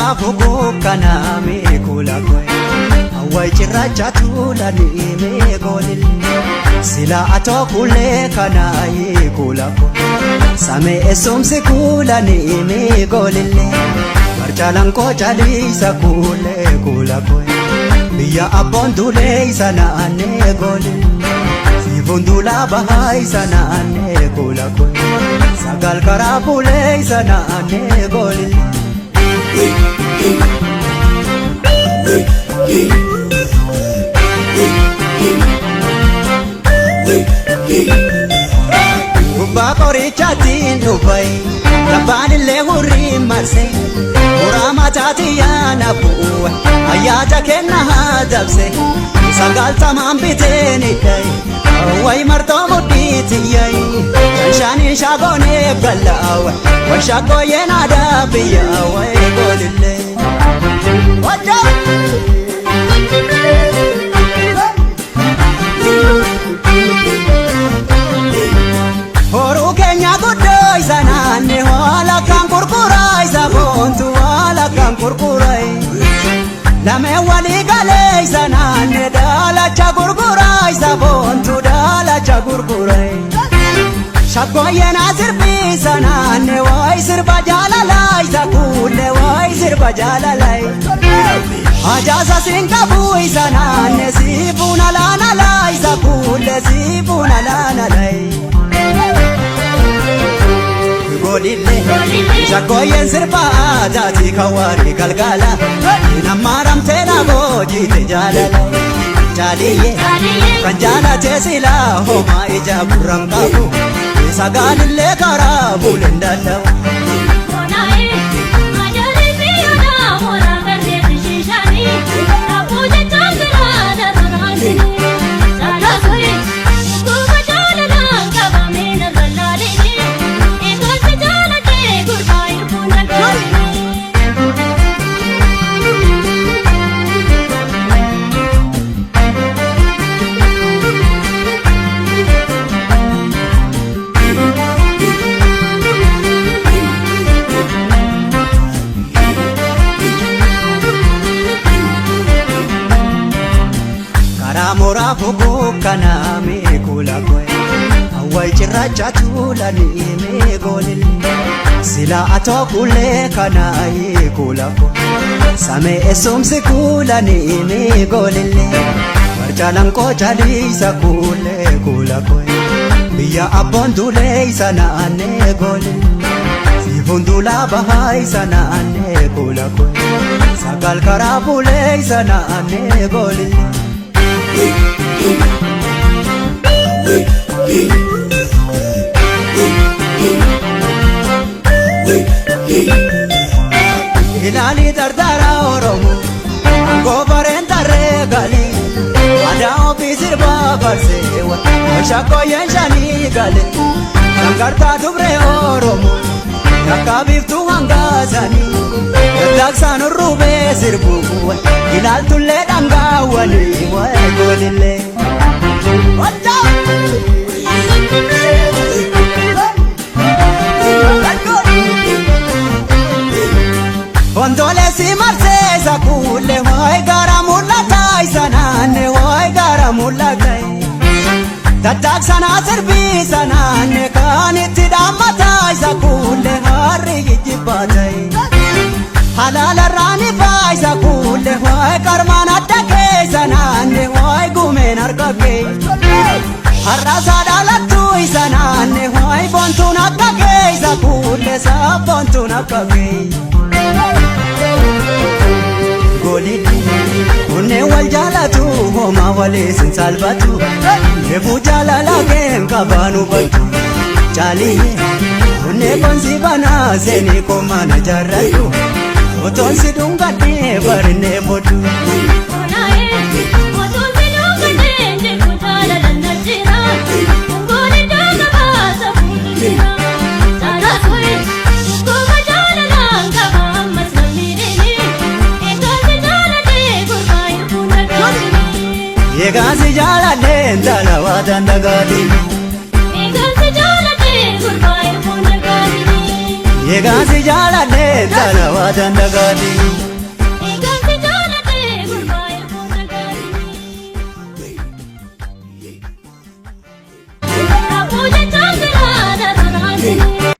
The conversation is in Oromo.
Mooraa fuguu kanaa meekula koye Awwaay cirracha tuulanii meekoolille Sila atoo kulee kanaa hiikula koye Samee eessumsi kuulanii meekoolille Barjaalaan koo caliisa kuulee kuula koye Biyya abboon duulee isa naannee goolille Siifuun duulaa bahaa isa naannee kuula koye Sagal karaa fuulee isa naannee goolille. Gubbaa qorichaatiin dhufai labbaan illee hurrii marse muraa mataati yaana bu'u ayyaata kenna haa dabse sagaltamaan biteen hidhay way martoo mudhiitti yayi shanshaaniin shaagoonee gallaawe washaggooyyeen aadaa biyya way goolillee. Horuu keenya guddoo isa naanne haala kan gurguraa isa boontu haala kan gurguraa lameen walii galee isa naanne daalacha gurguraa isa boontu daalacha gurguraa shaggooyyeen asirbii isa naanne waay sirba jaalalaa isa kuulle waay sirba jaalalaa ajaasa siin qabu isa naanne siifuun alaanalaa isa kuulle siifuun alaanalaa. Golille shaggooyyeen sirba aadaatii kan galgala namaaramtee na boojite jaalala jaaliyye kan jaalatee silaa homaa ija gurran qabu sagaalillee karaa buleen danda'u. Karaa mooraa fuguu kanaa meekula koye Awwaay cirracha tuulanii meekoolille Sila atoo kuulee kanaa hiikula koye Samee eessumsi kuulanii meekoolille Barjaalaan koo caliisa kuulee kuula koye Biyya abboon duulee isa naannee goolille Siifuun duulaa bahaa isa naannee kuula koye Sagal karaa fuulee isa naannee goolille. Ilaali dardara Oromoo goofareen tarree galee aadaa ofii sirbaa barsee washakkooyyeen shanii galee shankartaa dubree Oromoo yakka biiftuu hangaasanii daddaqsaan urrubee sirbu ilaaltullee dhangaawwanii waa'ee goolillee. Wantoolessi marsee isa kuulle waa'ee gara mul'ataa isa naanne waa'ee gara mul'ataa. Daddaqsanaa sirbii isa naanne kan itti dhaammataa isa kuulle harri jijjibbaataa. Halaalarraan ifaa isa kuulle waa'ee qarmaan adda keessa naanne waa'ee gumeen harka kee. Har'aasaa dhaalattuu isa naanne waa'ee boontuun akka kee isa kuulle sabboontuun akka kee. Golilli kunneen wal jaalatu homaa waliis hin salphatu reefuu jaalala keen qabaan hubatu jaaliyye kunneen konsi banaa seenii komana jaarratu otoon si dhungadhee barinee fodhu. Eegaansi jaaladhee intala waa dandagaati. Eegaansi jaaladhee gurbaa irbuun nagaadini. Egaa si jaaladhee tana waa dandagaati.